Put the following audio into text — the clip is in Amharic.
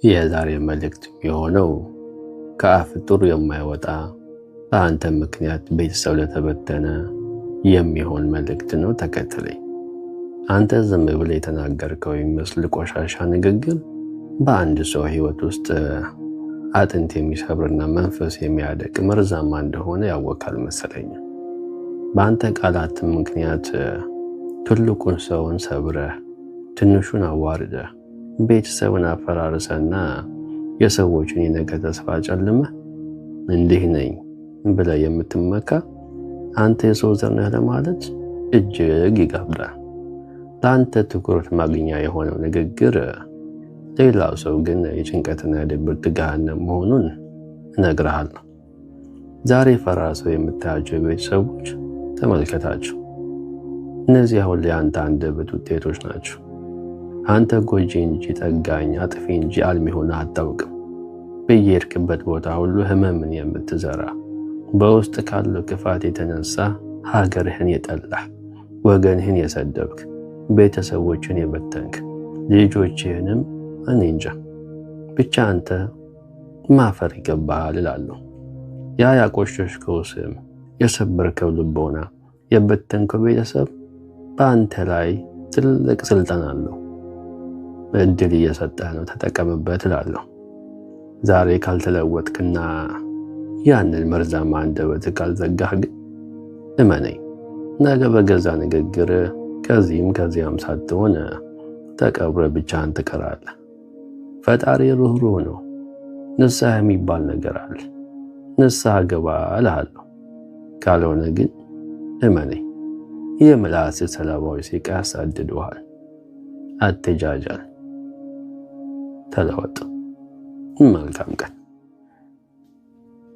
የዛሬ መልእክት የሆነው ከአፍ ጥሩ የማይወጣ በአንተ ምክንያት ቤተሰብ ለተበተነ የሚሆን መልእክት ነው። ተከተለኝ። አንተ ዝም ብለህ የተናገርከው የሚመስል ቆሻሻ ንግግር በአንድ ሰው ሕይወት ውስጥ አጥንት የሚሰብርና መንፈስ የሚያደቅ መርዛማ እንደሆነ ያወካል መሰለኝ። በአንተ ቃላት ምክንያት ትልቁን ሰውን ሰብረህ፣ ትንሹን አዋርደህ፣ ቤተሰብን አፈራርሰና የሰዎችን የነገ ተስፋ ጨልመህ እንዲህ ነኝ ብለህ የምትመካ አንተ የሰው ዘር ነህ ለማለት እጅግ ይከብዳል። ለአንተ ትኩረት ማግኛ የሆነው ንግግር ሌላው ሰው ግን የጭንቀትና የድብርት ገሃነም መሆኑን እነግርሃለሁ። ዛሬ ፈራርሰው የምታያቸው ቤተሰቦች ተመልከታቸው። እነዚህ አሁን ላይ አንተ አንደበት ውጤቶች ናቸው። አንተ ጎጂ እንጂ ጠጋኝ፣ አጥፊ እንጂ አልሚ ሆነህ አታውቅም። በየሄድክበት ቦታ ሁሉ ህመምን የምትዘራ፣ በውስጥ ካለው ክፋት የተነሳ ሀገርህን የጠላህ፣ ወገንህን የሰደብክ፣ ቤተሰቦችን የበተንክ፣ ልጆችህንም እኔ እንጃ ብቻ አንተ ማፈር ይገባሃል እላለሁ። ያ ያቆሸሽከው ስም፣ የሰበርከው ልቦና፣ የበተንከው ቤተሰብ በአንተ ላይ ትልቅ ስልጣን አለው። እድል እየሰጠህ ነው፣ ተጠቀምበት እላለሁ። ዛሬ ካልተለወጥክና ያንን መርዛማ አንደበት ካልዘጋህ ግን እመነኝ፣ ነገ በገዛ ንግግር ከዚህም ከዚያም ሳትሆን ተቀብረ ብቻህን ትቀራለህ። ፈጣሪ ሩህሩህ ነው። ንስሐ የሚባል ነገር አለ። ንስሐ ግባ እልሃለሁ። ካልሆነ ግን እመነኝ፣ የምላስ ሰለባዎች ሲቃ ያሳድዱሃል። አትጃጃል፣ ተለወጥ። መልካም ቀን።